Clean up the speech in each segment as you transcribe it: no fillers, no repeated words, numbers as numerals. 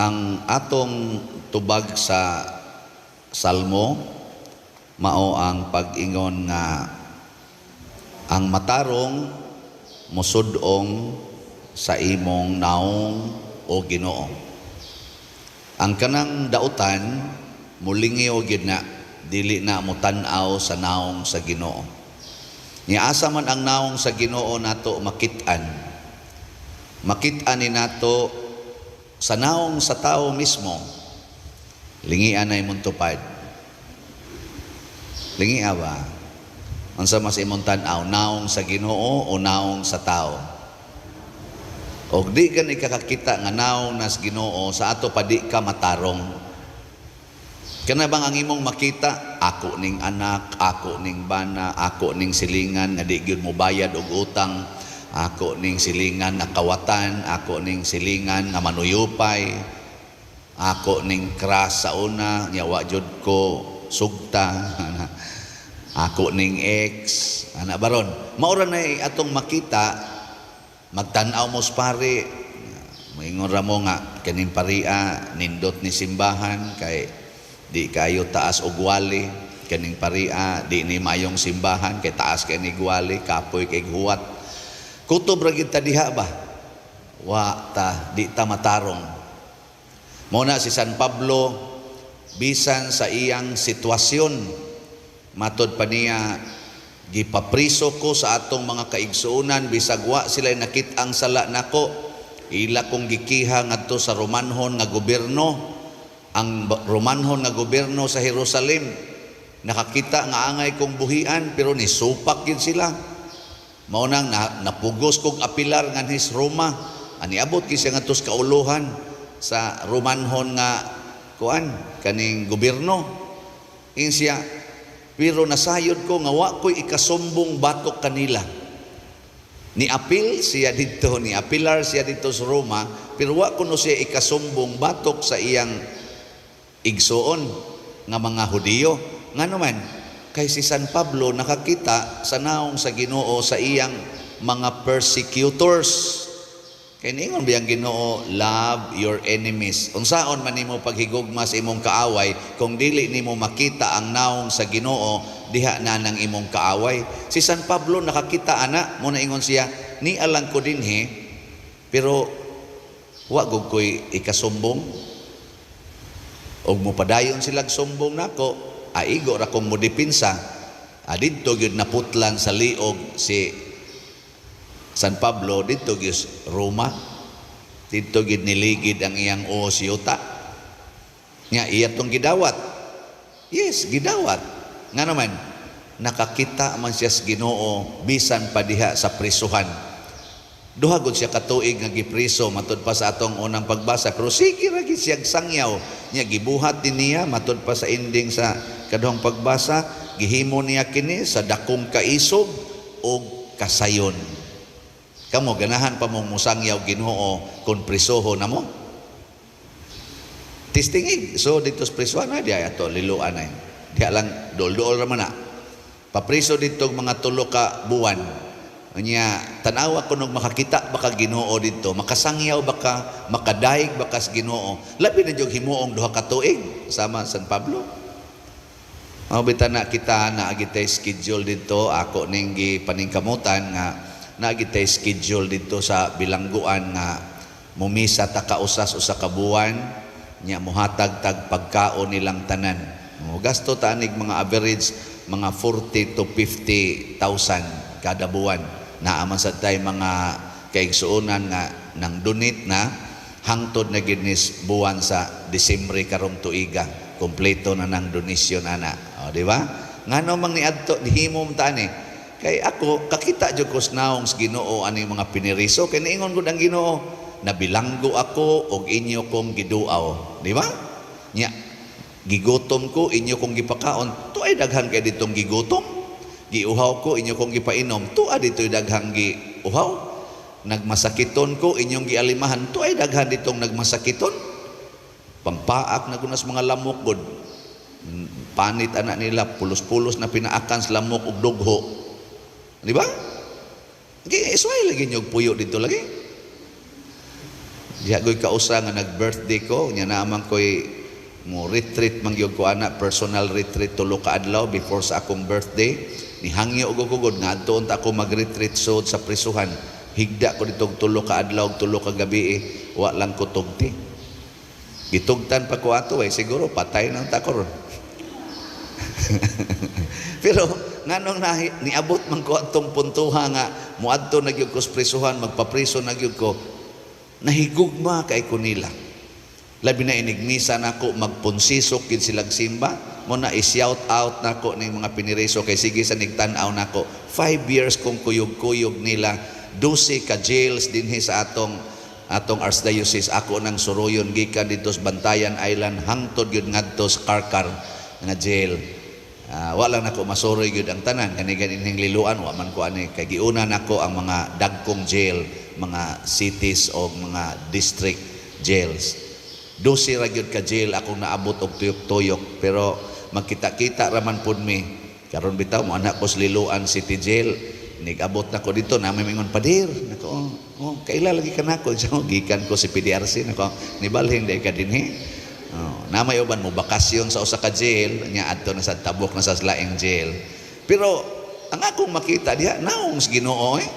Ang atong tubag sa Salmo mao ang pag-ingon nga ang matarong mosud-ong sa imong naong, o Ginoo. Ang kanang dautan mulingiw gyud na, dili na motan-aw sa naong sa Ginoo. Nya asa man ang naong sa Ginoo nato makit-an? Makit-an ni nato sa naong sa tao mismo. Lingian na imong tupad. Lingia ba? Unsa mas imong tan-aw, naong sa Ginoo o naong sa tao? Og di ka ni kakakita nga naong nas Ginoo sa ato pa, di ka matarong. Kana bang ang imong makita, ako ning anak, ako ning bana, ako ning silingan nga di gyud mobayad og utang, ako ning silingan nga kawatan, ako ning silingan nga manuyupay, ako ning crush sa una, nya wa jud ko sugta, ako ning ex, ana baron. Mao ra nay atong makita. Magtan-aw mo sa pari, moingon ra mo nga kaning paria nindot ni simbahan kay di kayo taas og wali, kaning paria di ni mayong simbahan kay taas kay ni gwali, kapoy kay huwat. Kutob ra gid ta diha ba? Wa ta, di ta matarong. Mao na si San Pablo, bisan sa iyang sitwasyon, matod pa niya, "Gipapriso ko sa atong mga kaigsuonan bisag wa sila nakit-ang sala nako. Ila kong gikiha ngadto sa Romanhon nga gobyerno. Ang Romanhon nga gobyerno sa Jerusalem nakakita nga angay kong buhian, pero nisupak gid sila. Mao nang napugos kog apilar nganhi sa Roma." Ani abot gyud siya ngadto sa kauluhan sa Romanhon nga kuan, kaning gobyerno. Ingon siya, "Pero nasayod ko nga wa ko'y ikasumbong batok kanila." Ni apil siya didto, ni apilar siya didto sa Roma, pero wa kuno siya ikasumbong batok sa iyang igsuon nga mga Hudiyo. Ngano man? Kay si San Pablo nakakita sa naong sa Ginoo sa iyang mga persecutors. Kay niingon biyang Ginoo, "Love your enemies." Unsaon man nimo paghigugma sa imong kaaway kung dili nimo makita ang naong sa Ginoo diha na ng imong kaaway? Si San Pablo nakakita ana, mao na ingon siya, "Ni alang ko dinhi, pero wa gud ko'y ikasumbong. Og mopadayon silag sumbong nako, aigo ra kong modepinsa." Ah, didto gyud naputlan sa liog si San Pablo didto gyud Roma. Didto gyud niligid ang iyang uos yuta. Nga iya tong gidawat. Yes, gidawat. Nga naman, nakakita man siya sa Ginoo bisan pa diha sa prisuhan. 2 gud siya katuig nga gipriso matud pa sa atong unang pagbasa, pero sige ra gid siyang sangyaw. Nya gibuhat din niya, matud pa sa ending sa kaduhang pagbasa, gihimo niya kini sa dakong kaisog og kasayon. Kamo, ganahan pa mong musangyaw Ginoo kung prisoho na mo? Testingig. So didto sa prisuhan na diya ato liluan ay. Diha lang duol-duol ra man na. Papriso didto mga 3 ka buwan. Nya tan-awa ko nung makakita baka Ginoo didto, makasangyaw baka, makadaig baka sa Ginoo. Labi na jud himuong 2 ka tuig sama San Pablo. Mao bitaw na kita naa gitay schedule didto, ako ning gipaningkamutan nga naa gitay schedule didto sa bilangguan nga mumisa ta kausas usa ka buwan, nya mohatag tag pagkaon nilang tanan. Mo gasto ta anig mga average mga 40 to 50,000 kada buwan. Naa man sad tay mga kaigsuonan nga nang donate na hangtod na gid nis buwan sa Disyembre karong tuiga. Kompleto na ng donasyon ana. O, di ba? Ngano mang niadto nihimo ta ani? Kay ako kakita jud ko sa naong sa Ginoo aning mga piniriso, kay niingon gud ang Ginoo, "Nabilanggo ako og inyo kong giduaw." Di ba? Nya gigutom ko, inyo kong gipakaon. Tuay daghan kay ditong gigutom. Giuhaw ko, inyo kong gipainom. Tua dito'y daghang giuhaw. Nagmasakiton ko, inyong gialimahan. Tuay daghan ditong nagmasakiton. Pangpaak na gunas mga lamok god. Panit anak nila, pulos-pulos na pinaakan sa lamok ug dugho. Di ba? Gi isway lagi niyo puyo dito lagi. Diha goy kausa nga nag-birthday ko, nya naman ko'y mo retreat man gyud ko ana, personal retreat 3 ka adlaw before sa akong birthday. Nihangyo og ko gud nga adto unta ako mag-retreat sod sa prisuhan. Higda ko dito 3 ka adlaw ug 3 ka gabi eh, wa lang ko tugti. Gitugtan pa ko ato eh, siguro patay nang ta ko ron. Pero nganong niabot man ko atong puntuha nga moadto na gyud ko sa prisuhan, magpapriso na gyud ko, nahigugma kay ko nila. Labi na inigmisa nako, magpunsisok gid silag simba mo na i-shout out nako ning mga piniriso kay sige sa nigtan-aw nako. 5 years kong kuyog-kuyog nila, 12 ka jails dinhi sa atong archdiocese ako nang suruyon gikan dito sa Bantayan Island hangtod gyud ngadto sa Carcar nga jail. Wala nako masuroy gyud ang tanan kani ining Liloan, wa man ko ani kay giuna nako ang mga dagkong jail, mga cities o mga district jails. 12 ra gyud ka jail akong naabot og tuyok-tuyok, pero magkita-kita ra man pud mi. Karon bitaw mo anak ko sa Liloan City Jail, nigabot na ko dito na may mingon, "Padir," nako, "Oh, kaila lagi ka nako." So, gikan ko si PDRC nako, "Nibalhin day ka dinhi." Oh, na may uban mo bakasyon sa usa ka jail nya adto na sa tabok na sa laing jail. Pero ang akong makita diha, naong sa Ginoo eh.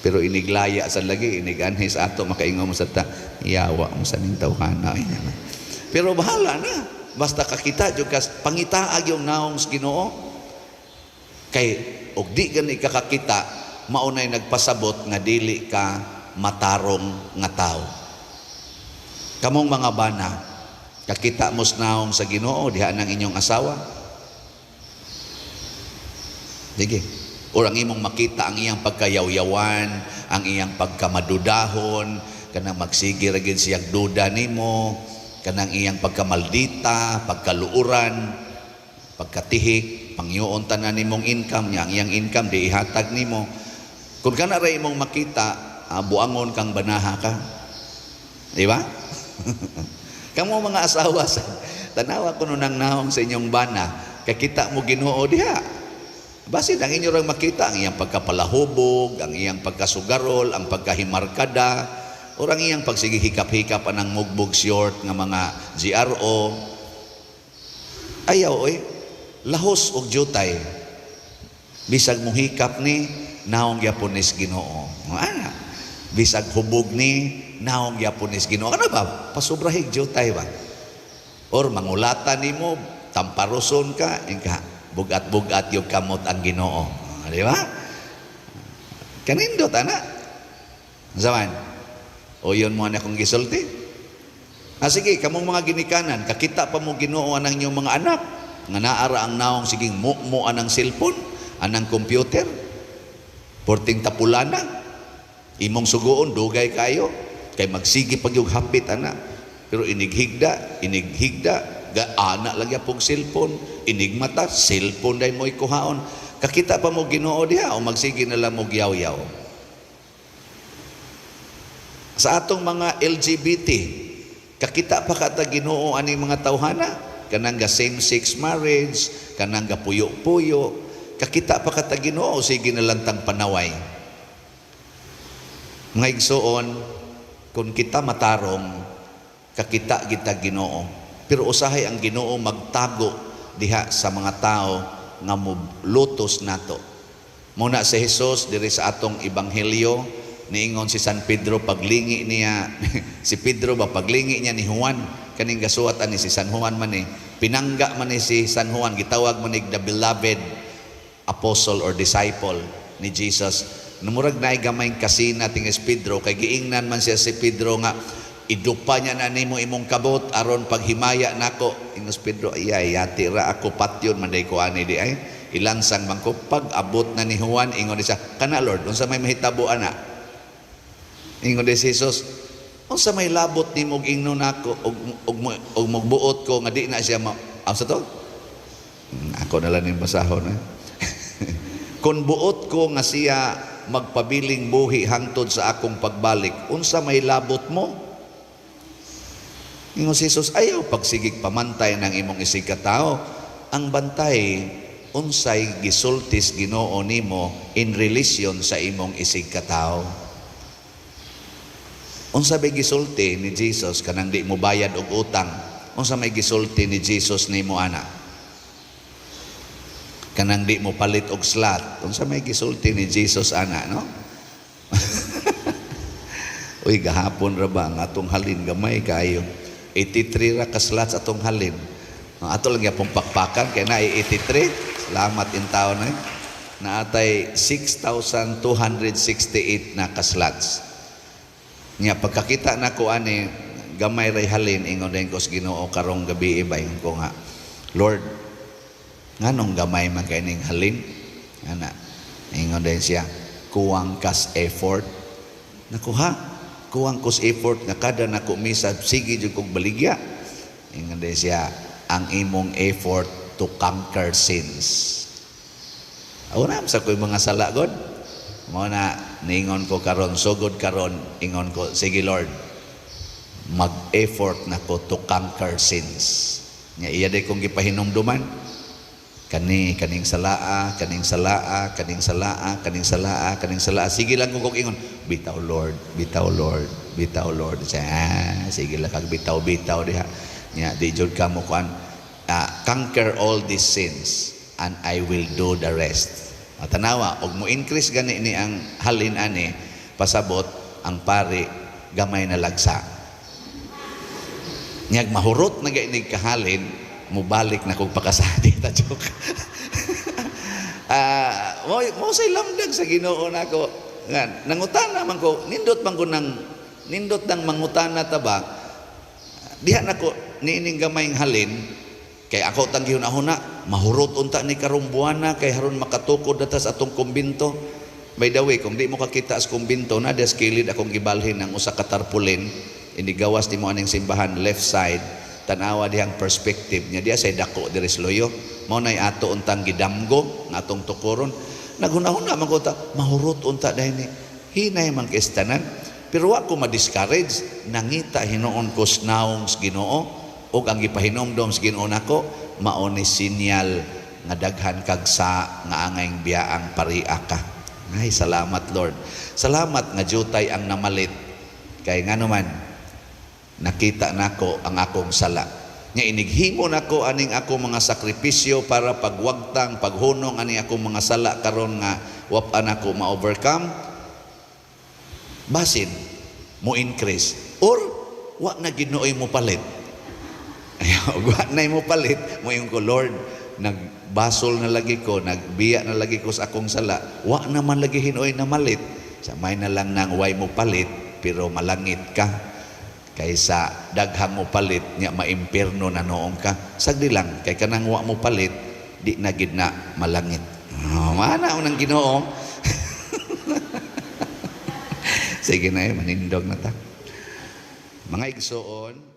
Pero iniglaya sa lagi, iniganhi sa ato, makaingon mo sa ta, "Yawa mo sa ning tawhana." Pero bahala na. Basta kakita jud kas pangitaag yung naong sa Ginoo. Kay og di gani ka kakita, maunay nagpasabot nga dili ka matarong nga tao. Kamong mga bana, kakita mo sa naong sa Ginoo diha ng inyong asawa. Sige. Or ang imong makita ang iyang pagkayawyawan, ang iyang pagkamadudahon, kanang magsige ra gid siyang duda nimo, kanang iyang pagkamaldita, pagkaluuran, pagkatihik, pangyoon tanan nimong income niya, ang iyang income di ihatag nimo. Kung kana ra imong makita, buangon kang banaha ka. Di ba? Kamo mga asawa, sa tanawa kuno nang naong sa inyong bana, kakita mo Ginoo diha. Basin ang inyo rang makita ang iyang pagkapalahubog, ang iyang pagkasugarol, ang pagkahimarkada, o ang iyang pagsige hikap-hikap anang mugbog short nga mga GRO. Ayaw oy, lahos og jutay. Bisag muhikap ni, naong gyapon nis Ginoo. Ana. Bisag hubog ni, naong gyapon nis Ginoo. Ano ba? Pasubrahig jutay ba? Or mangulata nimo, tamparuson ka, inka, bugat-bugat yung kamot ang Ginoo. Di ba? Kanindot ana. Zaman. O yun mo na akong gisulti. Sige, kamong mga ginikanan, kakita pa mo Ginoo anang inyong mga anak nga naara ang naong siging mo anang cellphone, anang computer. Porting tapulana. Imong sugoon dugay kayo kay magsige pag yung hapit ana. Pero inighigda, inighigda, ga ana lang yapog cellphone, inigmata, cellphone day mo ikuhaon. Kakita pa mo Ginoo diha o magsige na lang mo yaw-yaw? Sa atong mga LGBT, kakita pa kata Ginoo aning mga tawhana? Kanang ga same-sex marriage, kanang ga puyo-puyo, kakita pa kata Ginoo, sige na lang tang panaway? Mga igsoon, kung kita matarong, kakita kita Ginoo. Pero usahay ang Ginoo magtago diha sa mga tao nga lutos nato. Muna si Jesus diri sa atong ebanghelyo, niingon si San Pedro paglingi niya, si Pedro ba, paglingi niya ni Juan kaning gasuwat ani si San Juan man eh, pinangga man ni si San Juan, gitawag man ni the beloved apostle or disciple ni Jesus. Namurag naay gamay kasina tingis Pedro kay giingnan man siya si Pedro nga idupa niya na nimo imong kabot aron paghimaya nako. Ingos Pedro, "Ay, yati ra ako, patyon man day ko ani di ay ilansang man ko." Pag abot na ni Juan, ingon ni siya, "Kana Lord, unsa may mahitabo ana?" Ingon di si Jesus, "Unsa may labot nimo og ingnon nako og mugbuot ko nga di na siya ma sa to?" Ako na lang yung basahon eh. "Kung buot ko nga siya magpabiling buhi hangtod sa akong pagbalik, unsa may labot mo?" Ingon si Jesus, "Ayaw pagsigig pamantay ng imong isig katao. Ang bantay, unsay gisultis Ginoo nimo in relation sa imong isig katao." Unsa may gisulti ni Jesus kanang di mo bayad og utang? Unsa may gisulti ni Jesus nimo ana? Kanang di mo palit og slot. Unsa may gisulti ni Jesus ana, no? Uy, gahapon ra ba ang atong halin gamay kayo. 83 ra ka slots atong halin. Ang ato lang gyapon pakpakan kay naay 83. Salamat in taon eh. Naatay 6,268 na ka slots. Nya pagkakita nako ani gamay ray halin, ingon din ko sa Ginoo karong gabi ba, ingon ko nga, "Lord, nganong gamay man kay ning halin?" Ana, ingon din siya, "Kuwang kas effort." Nakuha, kuwang kos effort nga kada nako misa sige jud kog baligya. Ingon din siya, "Ang imong effort to conquer sins." Ako na sa ko'y mga sala god. Mao na niingon ko karon, sugod karon, ingon ko, "Sige Lord, mag-effort na ko to conquer sins." Nga iya day kong gipahinumduman. Kani, kaning salaa, kaning salaa, kaning salaa, kaning salaa, kaning salaa. Sige lang kong ingon, "Bitaw Lord, bitaw Lord, bitaw Lord." Siya, "Ah, sige lang kag bitaw bitaw diha." Nya di jud ka mo kuan, "Conquer all these sins and I will do the rest." Tanawa, og mo increase gani ni ang halin ani, pasabot ang pari gamay na lagsa. Nyag mahurot na gainig kahalin, mubalik na kog pakasadi ta, joke. Ah, mo mo say lamdag sa Ginoo nako. Nga nangutana man ko, nindot man ko nang nindot nang mangutana ta ba. Diha nako niining gamayng halin kay ako tang gihuna-huna mahurot unta ni karong buwana kay haron makatukod na ta sa atong kumbinto. By the way, kung di mo kakita sa kumbinto na des kilid akong gibalhin ng usa ka tarpaulin, ini gawas nimo aning simbahan, left side, tanawa dihang perspective nya diya say dako diri sa luyo. Mao nay ato untang gidamgo nga atong tukuron. Naghuna-huna man ko ta, mahurot unta dahil ni hinay man kay tanan. Pero wa ko ma-discourage, nangita hinuon ko sa naong sa Ginoo ug ang gipahinomdom sa Ginoo nako mao ni sinyal nga daghan kag sa nga angayng biyaang paria ka. Ay, salamat Lord. Salamat nga jutay ang namalit. Kay ngano man nakita nako ang akong sala. Nya inighimo nako aning ako mga sakripisyo para pagwagtang, paghunong aning akong mga sala karon nga wa pa nako ma-overcome. Basin mo increase or wa na Ginooy mo palit. Wa na mo palit, mo yung ko, "Lord, nagbasol na lagi ko, nagbiya na lagi ko sa akong sala, wa naman lagi hinuoy na malit. Sa may na lang nang way mo palit, pero malangit ka. Kaysa daghang mo palit, nya maimpirno na noong ka." Sagdi lang, kay kanang wa mo palit, di na gid na malangit. Oh, mana unang Ginoo. Sige na eh, manindog na ta. Mga igsoon,